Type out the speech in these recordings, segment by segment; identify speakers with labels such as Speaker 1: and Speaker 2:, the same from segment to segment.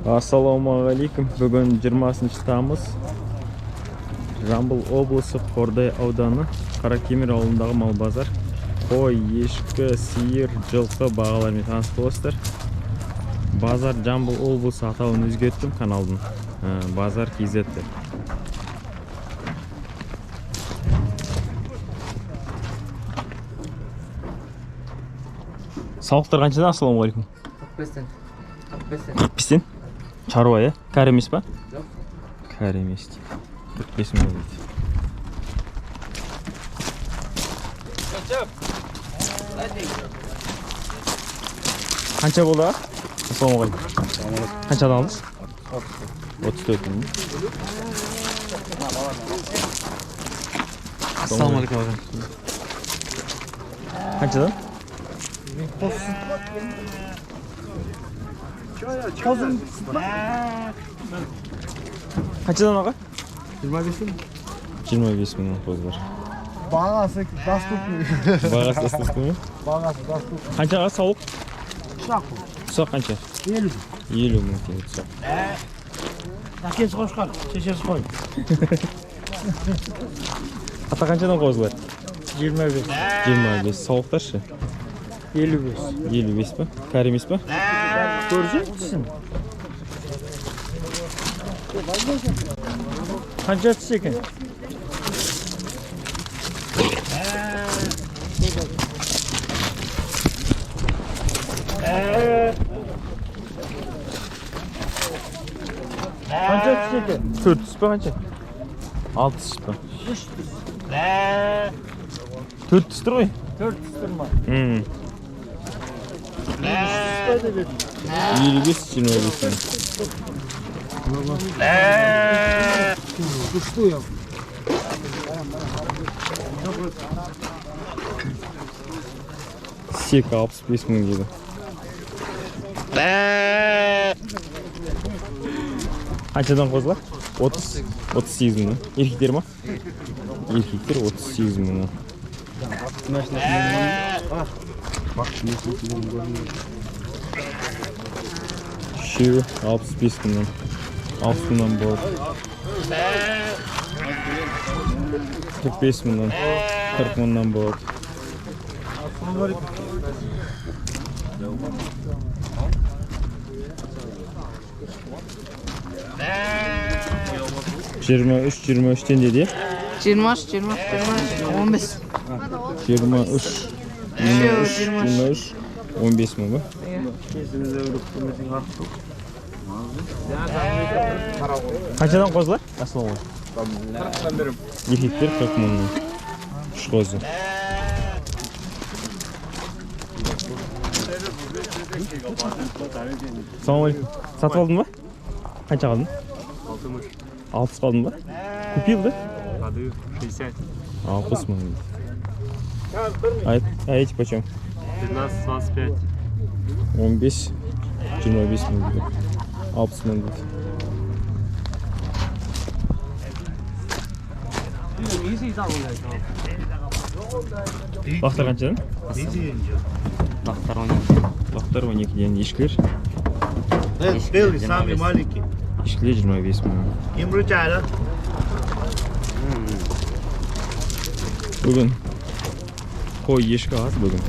Speaker 1: Ассалаумағалейкум. Бүгін 20 тамыз. Жамбыл облысы Қордай ауданы Қаракемер ауылындағы мал базар. Қой, ешкі, сиыр, жылқы бағаларымен таныс боласыздар. Базар Жамбыл облысы атауын өзгерттім каналдың. Базар KZ деп. Сауықтар қаншадан? Ассалаумағалейкум.
Speaker 2: 45-тен. 45-тен.
Speaker 1: 45-тен? Шаруа, иә? Кәрі емес па?
Speaker 2: Жоқ.
Speaker 1: Кәрі емес дейді. 45 мың дейді. Қанша болды, аға? Ассалаумағалейкум. Қаншадан алдыңыз? 34 мың.
Speaker 2: Ассалаумағалейкум аға.
Speaker 1: Қаншадан? Қаншадан, аға?
Speaker 3: 25 мың.
Speaker 1: 25 мыңнан қозылар.
Speaker 3: Бағасы доступный.
Speaker 1: Бағасы доступный ма?
Speaker 3: Бағасы доступный.
Speaker 1: Қаншаға сауық?
Speaker 3: Ұсақ.
Speaker 1: Ұсақ қанша?
Speaker 3: 50.
Speaker 1: 50 мың теңге ұсақ.
Speaker 4: Әкесі қошқар, шешесі қой.
Speaker 1: Ата, қаншадан қозылар?
Speaker 4: 25.
Speaker 1: 25. Сауықтар ше?
Speaker 4: 55.
Speaker 1: 55 па? Кәрі емес па?
Speaker 4: Көрсең тісін. Қанша тіс екен? Қанша тіс екен?
Speaker 1: 4 тіс па, қанша? 6 тіс па?
Speaker 4: 3 тіс.
Speaker 1: 4 тіс тұр ғой?
Speaker 4: 4 тіс тұр ма? 3 тіс па деп едім.
Speaker 1: 55, 25 мың. Сек 65 мың дейді. Қаншадан қозылар? 30, 38 мың. Еркектер ма? Еркектер 38 мың. Үшеуі 65 мыңнан. 60 мыңнан болады. 45 мыңнан. 40 мыңнан болады. 23, 23-тен деді, иә?
Speaker 5: 23, 23, 23, 15.
Speaker 1: 23, 23, 23, 15 мың ба? Қаншадан қозылар? Ассалаумағалейкум. Еркектер 40 мыңнан. 3 қозы. Ассалаумағалейкум. Сатып алдың ба? Қанша қалдың? 60 қалдың ба? Купил, да?
Speaker 6: 60.
Speaker 1: 60 мың. А эти почем?
Speaker 6: 15, 25.
Speaker 1: 15, 25 мың дейді. 60 мың дейді. Лақтар қаншадан?
Speaker 2: Лақтар 12.
Speaker 1: Лақтар 12-ден. Ешкілер?
Speaker 7: Белый, самый маленький.
Speaker 1: Ешкілер 25 мың. Бүгін қой, ешкі аз бүгін.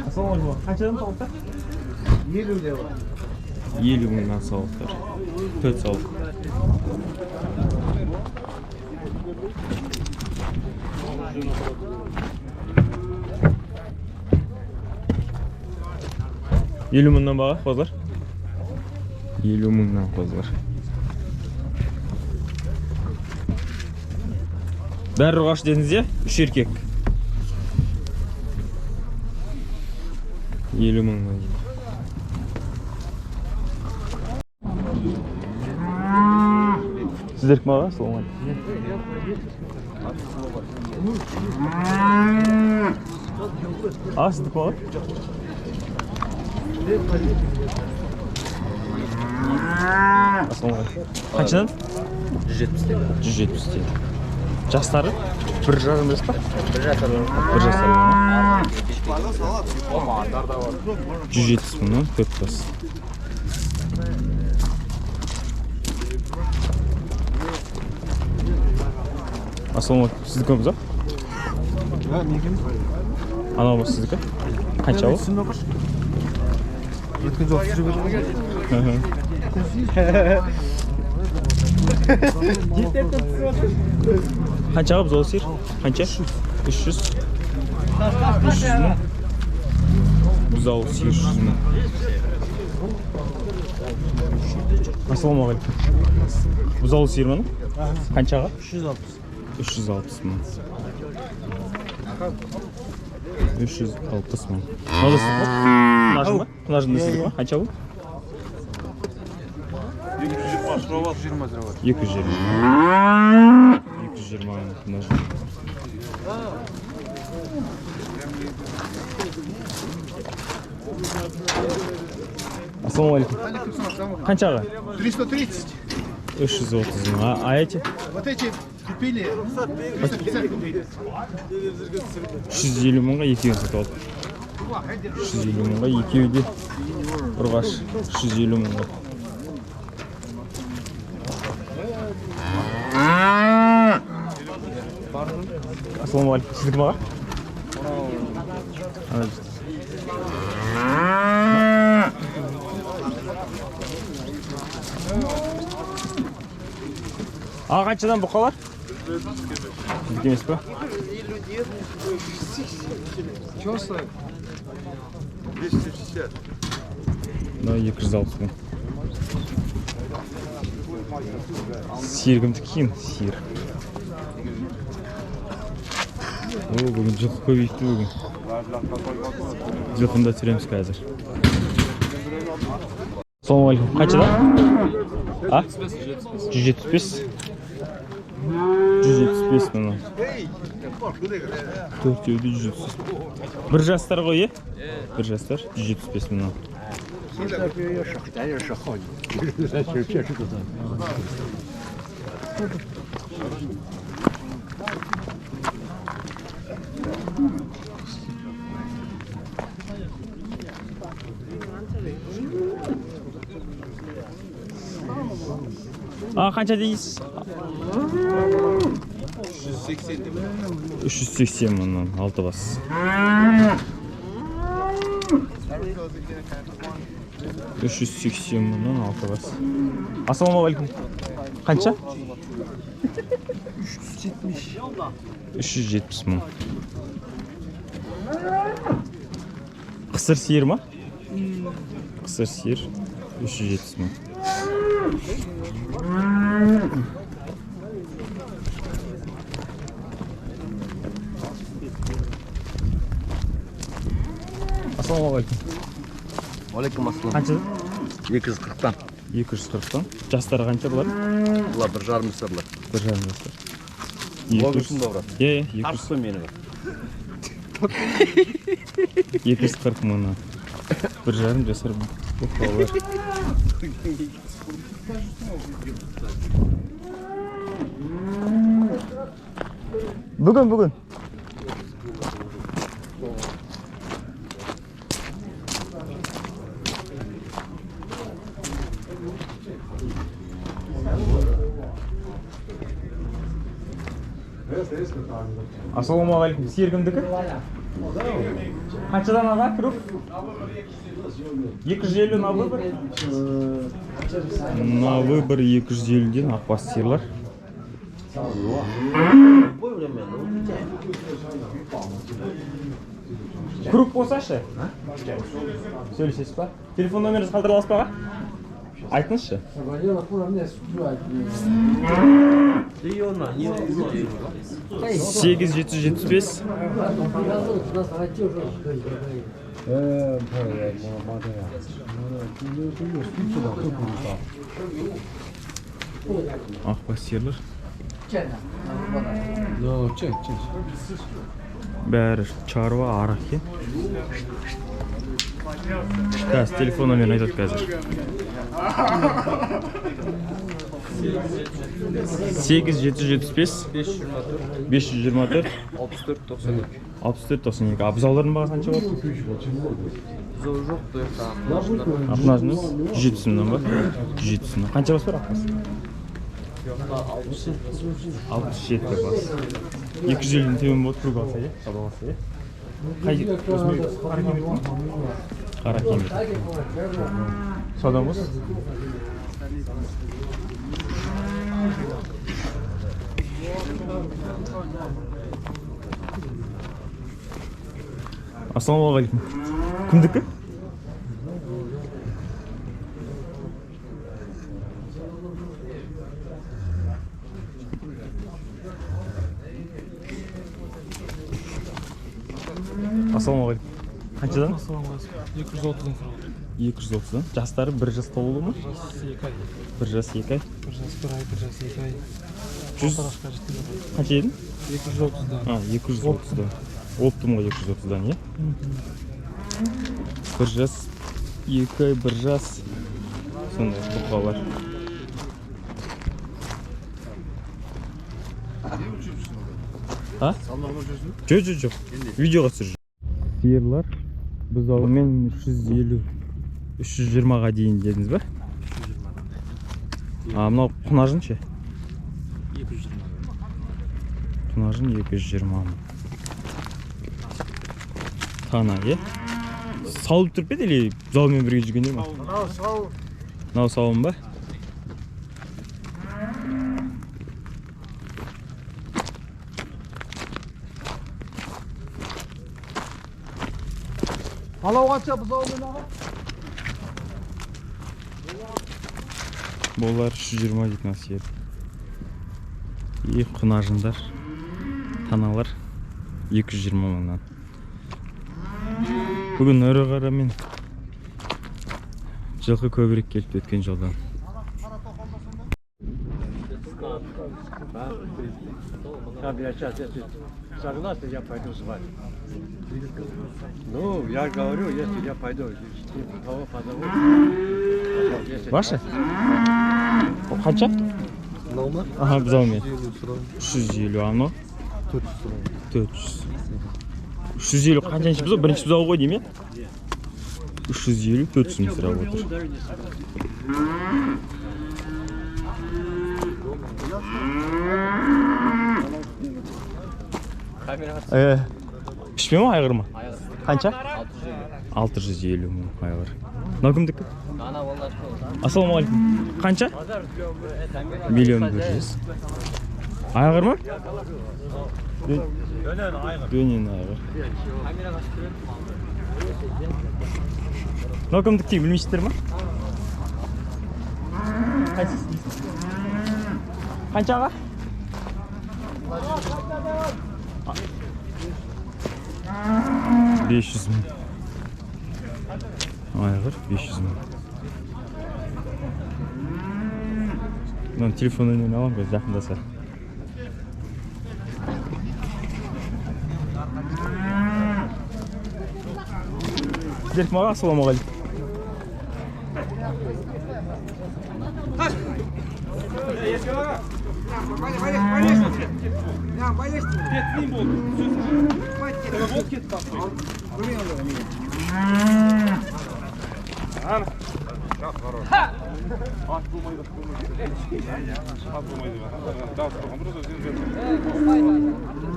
Speaker 1: Ассалаумағалейкум. Қаншадан сауықтар?
Speaker 3: 50 деп.
Speaker 1: 50 мыңнан сауықтар. 4 сауық. 50 мыңнан баға қозылар. 50 мыңнан қозылар. Бәрі ұрғашы дедіңіз, иә? 3 еркек. 50 мыңнан дейді. Сіздердікі ме, аға? Ассалаумағалейкум. Аға, сіздікі ме, аға? Ассалаумағалейкум. Қаншадан?
Speaker 2: 170 теңге.
Speaker 1: 170 теңге. Жастары? 1,5 жас па?
Speaker 2: 1 жасар.
Speaker 1: 1 жасар. 170 мыңнан 4 бас. Ассалаумағалейкум. Сіздікі ме бұзау? Анау ма сіздікі? Қанша ол?
Speaker 3: Өткен жолы түсіріп едім.
Speaker 1: Қаншаға бұзау сиыр? Қанша? 300. 300 мың. Бұзау сиыр 100 мың. Ассалаумағалейкум. Бұзау сиыр ма? Қаншаға?
Speaker 3: 360.
Speaker 1: 360 мың. 360 мың. Мынау да сіздікі ма? Құнажын ба? Құнажын да сіздікі ма? Қанша бұл? 220. 220 мың құнажын. Ассалаумағалейкум. Қаншаға?
Speaker 3: 330.
Speaker 1: 330 мың. А эти?
Speaker 3: Вот эти купили. 350 купили.
Speaker 1: 350 мыңға екеуін сатып алдым. 350 мыңға екеуі де ұрғаш. 350 мыңға. Ассалаумағалейкум. Сіздікі ме аға? Ана жерде. Аға, қаншадан бұқалар? Сіздікі емес па?
Speaker 7: 260.
Speaker 1: Мынау 260 мың. Сиыр кімдікі екен? Сиыр. О, бүгін жылқы көбейіпті бүгін. Жылқыны да түсіреміз қазір. Ассалаумағалейкум. Қаншадан? А? 175. 175 мың. Төртеуі де 175. Бір жастар ғой, е? Бір жастар 175 мың. А, қанша дейсіз? 380 мыңнан, 6 бас. 380 мыңнан 6 бас. Ассалаумағалейкум. Қанша? 370 мың. Қысыр сиыр ма? Қысыр сиыр 370 мың. Ассалаумағалейкум.
Speaker 7: Алейкум ассалам.
Speaker 1: Қаншадан?
Speaker 7: 240-тан.
Speaker 1: 240-тан. Жастары қанша бұлар?
Speaker 7: Бұлар 1,5 жасар бұлар.
Speaker 1: 1,5 жасар.
Speaker 7: Блогерсің ба, брат?
Speaker 1: Иә, иә,
Speaker 7: Тарсың мені бір.
Speaker 1: 240 мыңнан. 1,5 жасар бұқалар. Бүгін, бүгін. Ассалаумағалейкум. Сиыр кімдікі? Қаншадан аға круг? 250 на выбор. На выбор 250-ден ақбас сиырлар. Круг болсашы? Сөйлесесіз ба? Телефон номеріңізді қалдыра аласыз ба аға? Айтыңызшы. 8775. Ақбас сиырлар. Бәрі шаруа, арақ екен. Қазір телефон номерін айтады қазір. 8 775 524
Speaker 2: 64 92.
Speaker 1: 64 92. А бұзаулардың бағасы қанша болады?
Speaker 2: Бұзау жоқ, бұ жақта
Speaker 1: Ақнажыңыз 170 мыңнан ба? 170 мыңнан. Қанша бас бар ақбас? 67 бас. 250-ден төмен болады круг алса, иә? Сауда алса, иә? Қай осындай Қаракемер. Сауда болсын. Ассалаумағалейкум. Кімдікі? Ассалаумағалейкум. Қаншадан?
Speaker 6: 230-дан сұрап.
Speaker 1: 230-дан. Жастары 1 жас толды ма?
Speaker 6: 1 жас 2 ай.
Speaker 1: 1 жас 2 ай.
Speaker 6: 1 жас 1 ай, 1 жас 2 ай.
Speaker 1: 100 қанша едің?
Speaker 6: 230-дан.
Speaker 1: А, 230-дан. Оптом ғой 230-дан, иә? 1 жас 2 ай, 1 жас. Сондай бұқалар. А? Жоқ, жоқ, жоқ. Видеоға түсіріп. Сиырлар бұзауымен 350 320-ға дейін дедіңіз ба? 320. А мынау құнажын ше?
Speaker 6: 220.
Speaker 1: Құнажын 220 мың. Тана, иә? Сауылып тұрып па еді или бұзаумен бірге жүргендер ма?
Speaker 4: Мынау сау.
Speaker 1: Мынау сауын ба?
Speaker 4: Анау қанша бұзаумен аға?
Speaker 1: Бұлар 320 дейтін сиыр. И құнажындар, таналар 220 мыңнан. Бүгін ірі қара мен жылқы көбірек келіпті өткен жолдан.
Speaker 4: Там я сейчас, если согласны, я пойду звать. Ну, я говорю, если я пойду, кого позову.
Speaker 1: Ваша? Қанша?
Speaker 3: Мынау ма?
Speaker 1: Аха, бұзаумен.
Speaker 3: 350 сұрау.
Speaker 1: 350, а мынау?
Speaker 3: 400 сұрау.
Speaker 1: 400. 350 қаншаншы бұзау? Бірінші бұзау ғой деймін, иә? 350, 400 мың сұрап отыр. Пішпе ма, айғыр ма? Қанша? 650 мың айғыр. Мынау кімдікі? Ассалаумағалейкум. Қанша? 1 100 000. Айғыр ма? Дөнен айғыр. Мынау кімдікі білмейсіздер ма? Қайсысы дейсіз? Қаншаға? 500 мың. Айғыр 500 мың. Мынаны телефон нөмірін аламын қазір жақындаса. Сіздердікі ма аға? Ассалаумағалейкум.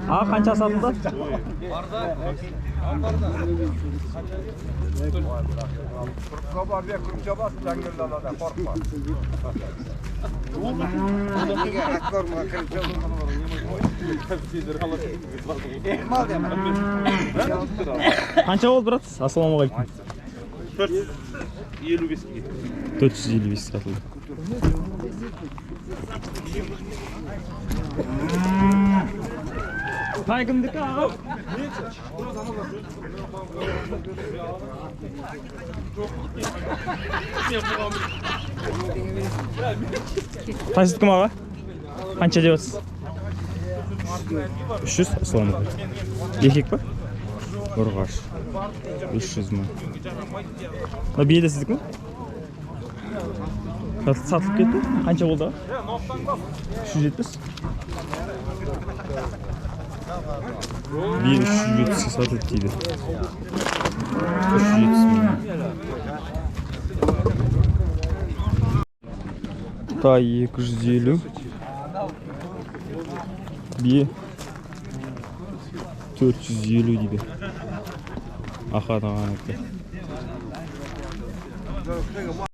Speaker 1: Аға, қанша сатылды? Қанша болды, брат? Ассалаумағалейкум.
Speaker 6: 455-ке.
Speaker 1: 455 сатылды. Тай кімдікі аға? Тай сіздікі ме аға? Қанша деп жатсыз? 300, ассалаумағалейкум. Еркек па? Ұрғаш. 300 мың. Мына бие де сіздікі ме? Сатылып кетті. Қанша болды аға? 370. Бие 370-ке сатылды дейді. 370 мың. Тай 250. Бие 450 дейді. Ахат ағанікі.